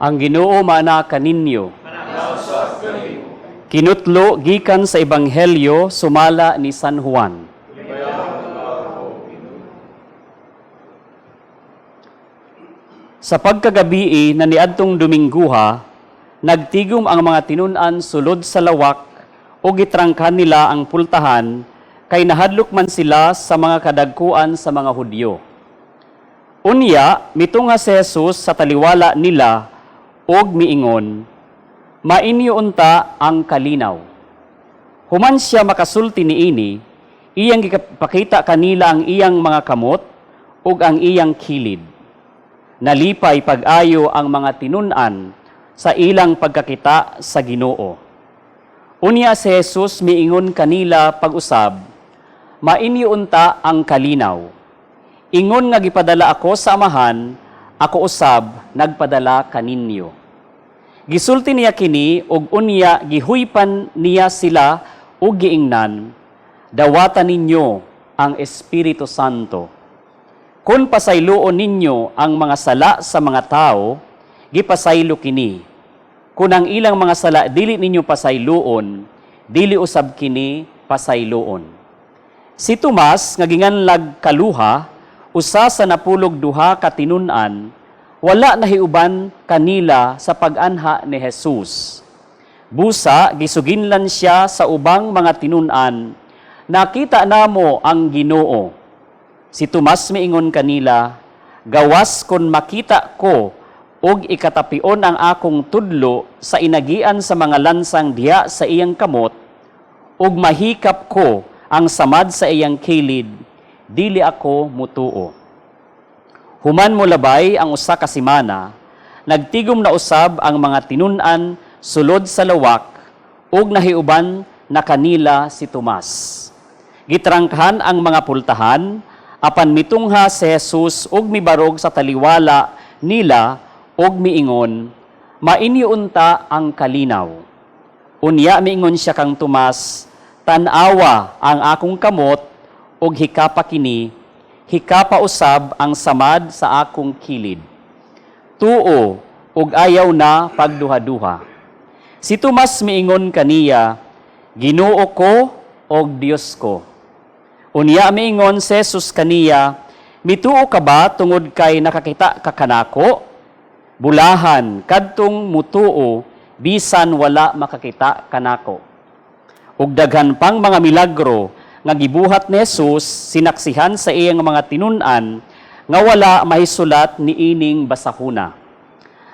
Ang Ginoo maana kaninyo. Kinutlo gikan sa Ebanghelyo sumala ni San Juan. Sa pagkagabii na niadtong Domingguha, nagtigom ang mga tinun-an sulod sa lawak ug gitrangkan nila ang pultahan kay nahadlok man sila sa mga kadagkuan sa mga Hudyo. Unya, mitunga si Jesus sa taliwala nila ug miingon, "Mainyo unta ang kalinaw." Human siya makasulti niini, iyang gipakita kanila ang iyang mga kamot ug ang iyang kilid. Nalipay pag-ayo ang mga tinun-an sa ilang pagkakita sa Ginoo. Unya si Jesus miingon kanila pag-usab, "Mainyo unta ang kalinaw. Ingon nga gipadala ako sa Amahan, ako usab nagpadala kaninyo." Gisulti niya kini ug unya gihuypan niya sila ug giingnan, "Dawata ninyo ang Espiritu Santo. Kung pasayloon ninyo ang mga sala sa mga tao, gipasaylo kini. Kung ang ilang mga sala dili ninyo pasayloon, dili usab kini pasayloon." Si Tomas nga ginganlag Kaluha, usa sa 12 ka tinun-an, wala nahiuban kanila sa pag-anha ni Jesus. Busa gisuginlan siya sa ubang mga tinun-an, "Nakita namo ang Ginoo." Si Tomas miingon kanila, "Gawas kon makita ko og ikatapion ang akong tudlo sa inagian sa mga lansang diha sa iyang kamot, ug mahikap ko ang samad sa iyang kilid, dili ako mutuo." Human mo labay ang 1 ka semana, nagtigom na usab ang mga tinun-an sulod sa lawak ug nahiuban na kanila si Tomas. Gitrangkahan ang mga pultahan, apan mitungha si Jesus ug mibarog sa taliwala nila ug miingon, "Mainyo unta ang kalinaw." Unya miingon siya kang Tomas, "Tan-awa ang akong kamot ug hikapa kini, hikapa usab ang samad sa akong kilid. Tuo ug ayaw na pagduha-duha." Si Tomas miingon kaniya, "Ginoo ko og Dios ko." Unya miingon si Jesus kaniya, "Mituo ka ba tungod kay nakakita ka kanako? Bulahan kadtong mutuo bisan wala makakita kanako." Ug daghan pang mga milagro nga gibuhat ni Jesus sinaksihan sa iyang mga tinun-an nga wala mahisulat niining basahuna.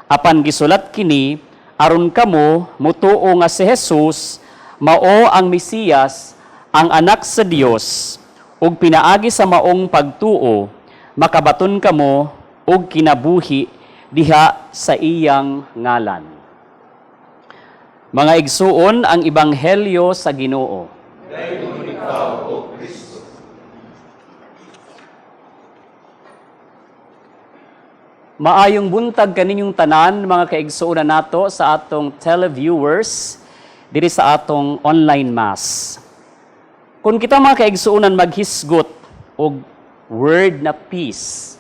Apan gisulat kini aron kamo mutuo nga si Jesus mao ang Mesiyas, ang Anak sa Dios, ug pinaagi sa maong pagtuo makabaton kamo og kinabuhi diha sa iyang ngalan. Mga igsuon, ang ebanghelyo sa Ginoo. Dayon ikaw, O Kristo. Maayong buntag kaninyong tanan, mga kaigsuonan nato sa atong televiewers diri sa atong online mass. Kung kita, mga kaigsuonan, maghisgot og word na peace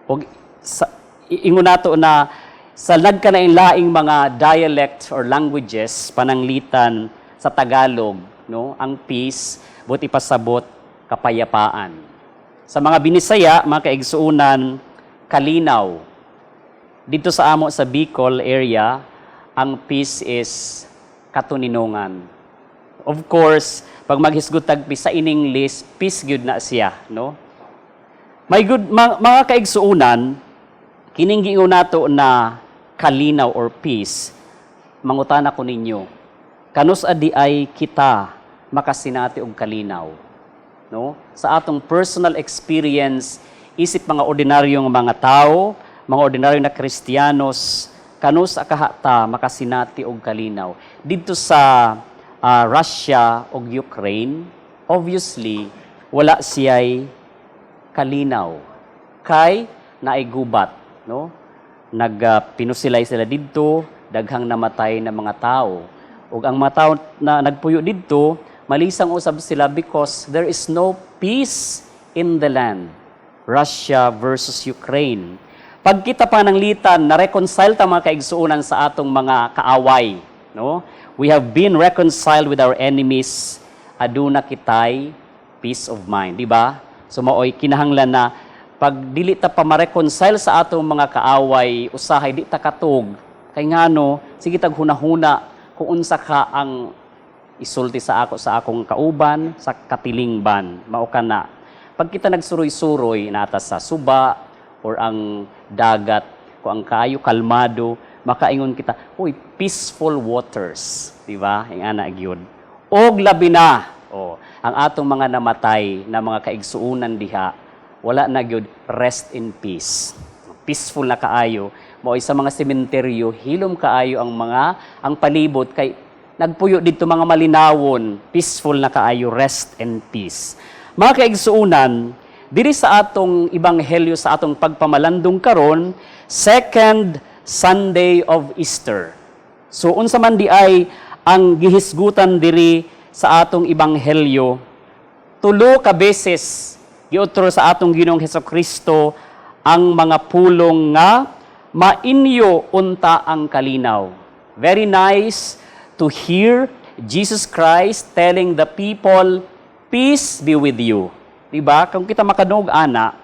og sa, ingon nato na sa nagkalain-laing mga dialect or languages, pananglitan sa Tagalog, no, ang peace buot ipasabot kapayapaan. Sa mga Binisaya, mga kaigsuonan, kalinaw. Dito sa amo sa Bicol area, ang peace is katuninongan. Of course, pag maghisgot tag peace sa in English, peace gyud na siya, no? May good mga kaigsuonan, kining giingon nato na kalinaw or peace, mangutana ko ninyo, kanus-a diay kita makasinati og kalinaw? No? Sa atong personal experience, isip mga ordinaryong mga tao, mga ordinaryo na Kristiyanos, kanus-a kaha ta makasinati og kalinaw? Didto sa Russia ug Ukraine, obviously wala siya'y kalinaw kay naay gubat, no? Nagpinusilay sila didto, daghang namatay na mga tao. Ug ang mga tao na nagpuyo didto, malisang usab sila because there is no peace in the land. Russia versus Ukraine. Pag kita pananglitan, na-reconcile ta, mga kaigsuonan, sa atong mga kaaway, no? We have been reconciled with our enemies, aduna kitay peace of mind, di ba? So maoy kinahanglan na pag dili ta pa ma-reconcile sa atong mga kaaway, usahay di ta katog. Kay ngano, sige tag hunahuna kung unsa ka ang isulti sa ako sa akong kauban, sa katilingban, mao kana. Pag kita nagsuroy-suroy nata sa suba or ang dagat, kung ang kaayo kalmado, makaingon kita, "Uy, peaceful waters," di ba? Ing ana gyud. Og labi na, oh, ang atong mga namatay na mga kaigsuonan diha, wala na gyud, rest in peace. Peaceful na kaayo. Mao sa mga sementeryo, hilom kaayo ang palibot kay nagpuyo didto mga malinawon, peaceful na kaayo, rest in peace. Mga kaigsuonan, diri sa atong ebanghelyo sa atong pagpamalandong karon, second Sunday of Easter. So unsa man di ay ang gihisgutan diri sa atong ebanghelyo? Tulo ka beses giutro sa atong Ginoong Hesukristo ang mga pulong nga "Mainyo unta ang kalinaw." Very nice to hear Jesus Christ telling the people, "Peace be with you." Diba? Kung kita makadungog ana,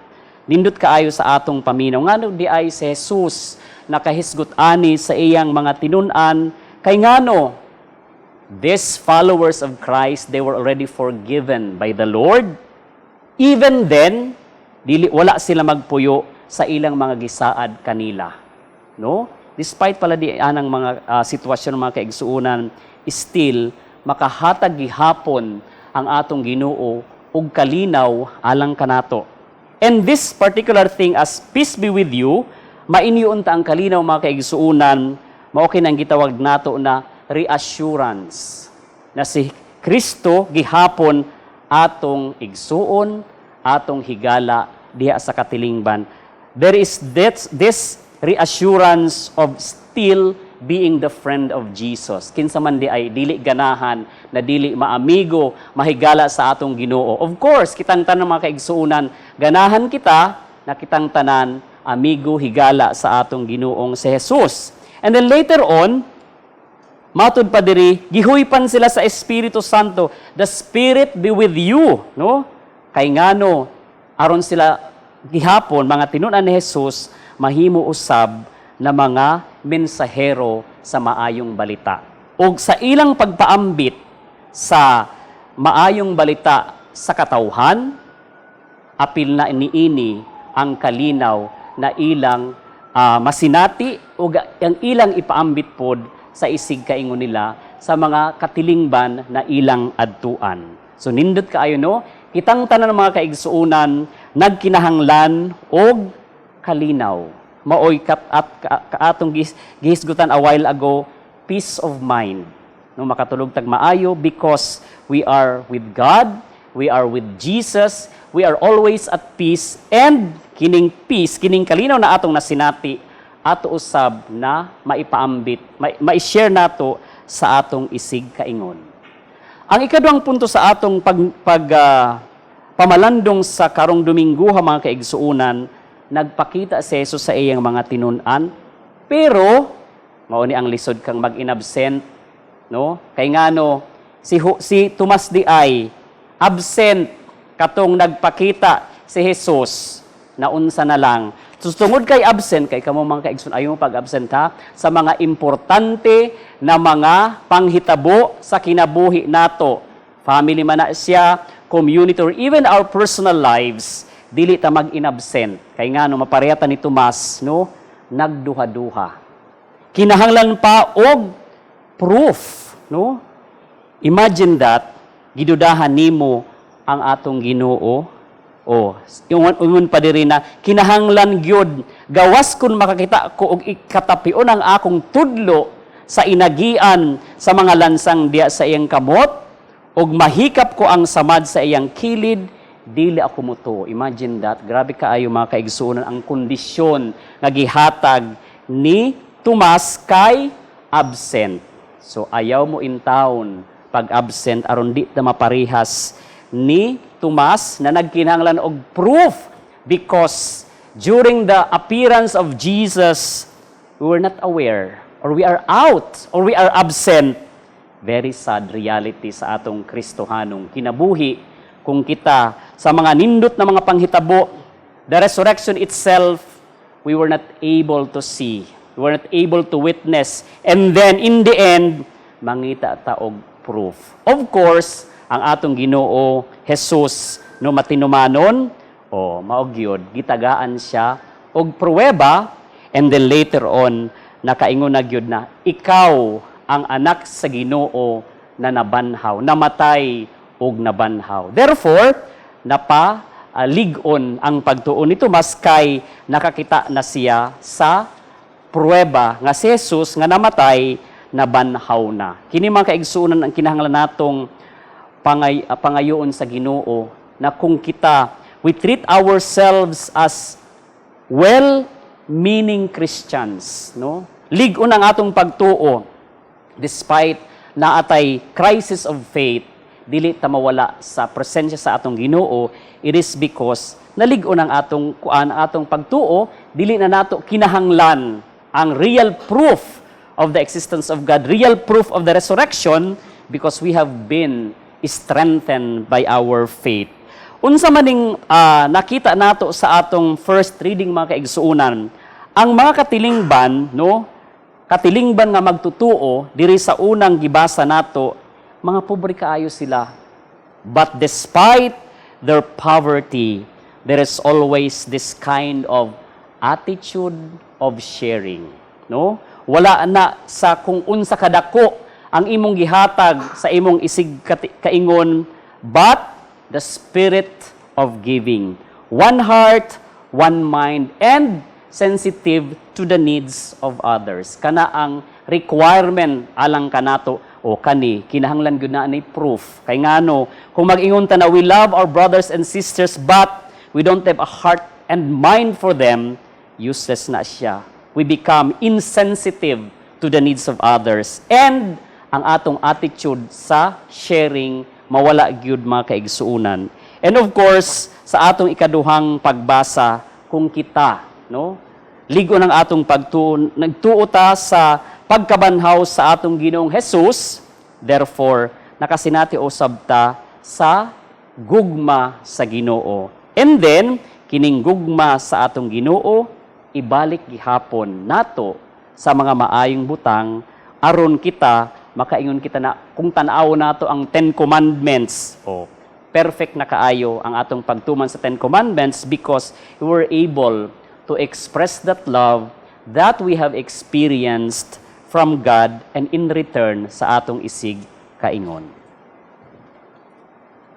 nindot kaayo sa atong paminaw. Ngano di ay si Jesus nakahisgot ani sa iyang mga tinun-an? Kay ngano, these followers of Christ, they were already forgiven by the Lord. Even then, dili wala sila magpuyo sa ilang mga gisaad kanila. No? Despite pala di anang mga sitwasyon, mga kaigsuonan, still makahatag gihapon ang atong Ginoo og kalinaw alang kanato. And this particular thing as "Peace be with you," "Mainyo unta ang kalinaw," mga kaigsuonan, mao kini ang gitawag nato na reassurance na si Kristo gihapon atong igsuon, atong higala diha sa katilingban. There is this reassurance of still being the friend of Jesus. Kinsa man di ay dili ganahan na dili maamigo, mahigala sa atong Ginoo? Of course, kitang tanan, mga kaigsuonan, ganahan kita na kitang tanan amigo, higala sa atong Ginoong si Jesus. And then later on, matud pa diri, gihuypan sila sa Espiritu Santo. "The Spirit be with you," no? Kay ngano, aron sila gihapon mga tinun-an ni Jesus mahimo usab na mga mensahero sa maayong balita. Og sa ilang pagpaambit sa maayong balita sa katawhan, apil na niini ang kalinaw na ilang masinati o ang ilang ipaambit pod sa isig kaingon nila sa mga katilingban na ilang adtuan. So nindot kaayo, no? Kitang tanan, mga kaigsuonan, nagkinahanglan og kalinaw. Maoy kat at kaatong gihisgutan a while ago, peace of mind. No, makatulog tag maayo because we are with God, we are with Jesus, we are always at peace, and kining peace, kining kalinaw na atong nasinati, ato usab na maipaambit, mai-share nato sa atong isig kaingon. Ang ikaduhang punto sa atong pag pamalandong sa karong Domingo, mga kaigsuonan, nagpakita si Jesus sa iyang mga tinun-an, pero mao ni ang lisod kang mag-inabsent, no? Kay ngano, si Tomas di ay absent katong nagpakita si Jesus, naunsa na lang. So, tungod kay absent, kay kamo, mga kaigsoon, ayaw mo pag-absent ha, sa mga importante na mga panghitabo sa kinabuhi nato. Family man na siya, community, or even our personal lives, dili ta mag-inabsent. Kay ngano, mapareha ta ni Tomas, no? Nagduha-duha. Kinahanglan pa og proof, no? Imagine that, gidudahan nimo ang atong Ginoo. O, ingon pa diri na kinahanglan gyud, gawas kun makakita ko og ikatapion ang akong tudlo sa inagian sa mga lansang diya sa iyang kamot ug mahikap ko ang samad sa iyang kilid, dili ako mutuo. Imagine that. Grabe kaayo, mga kaigsuonan, ang kondisyon nga gihatag ni Tomas kay absent. So ayaw mo in town pag absent aron di ta maparehas ni Tomas na nagkinahanglan og proof because During the appearance of Jesus, we were not aware or we are out or we are absent. Very sad reality sa atong Kristohanong kinabuhi kung kita sa mga nindot na mga panghitabo, the resurrection itself, we were not able to see. We were not able to witness. And then, in the end, mangita ta og proof. Of course, ang atong Ginoo Jesus, no, matinumanon o mao gyud, gitagaan siya og pruweba, and then later on nakaingon na gyud na ikaw ang anak sa Ginoo na nabanhaw, namatay ug nabanhaw. Therefore, napa lig-on ang pagtuo ni Tomas kay nakakita na siya sa pruweba nga si Jesus nga namatay, nabanhaw na. Kini, mga kaigsuonan, ang kinahanglan natong pangayoon sa Ginoo na kung kita, we treat ourselves as well-meaning Christians, no? Lig-on ang atong pagtuo despite naatay crisis of faith, dili ta mawala sa presensya sa atong Ginoo. It is because nalig-on ang atong kuan, atong pagtuo, dili na nato kinahanglan ang real proof of the existence of God, real proof of the resurrection, because we have been strengthened by our faith. Unsa maning nakita nato sa atong first reading, mga kaigsuonan? Ang mga katilingban, no, katilingban nga magtutuo diri sa unang gibasa nato, mga pobre kaayo sila. But despite their poverty, there is always this kind of attitude of sharing, no? Wala na sa kung unsa kadako ang imong gihatag sa imong isig kaingon, but the spirit of giving. One heart, one mind, and sensitive to the needs of others. Kana ang requirement alang kanato o kani kinahanglan gyud na ni proof. Kay ngano, kung mag-ingon ta na we love our brothers and sisters but we don't have a heart and mind for them, useless na siya. We become insensitive to the needs of others and ang atong attitude sa sharing mawala gyud, mga kaigsuonan. And of course, sa atong ikaduhang pagbasa, kung kita, no, lig-on ang atong pagtuo, nagtuo ta sa pagkabanhaw sa atong Ginoong Jesus, therefore nakasinati usab ta sa gugma sa Ginoo. And then kining gugma sa atong Ginoo, ibalik gihapon nato sa mga maayong butang aron kita makaingon kita na kung tan-aw nato ang Ten Commandments, oh, perfect na kaayo ang atong pagtuman sa Ten Commandments because we were able to express that love that we have experienced from God and in return sa atong isig kaingon.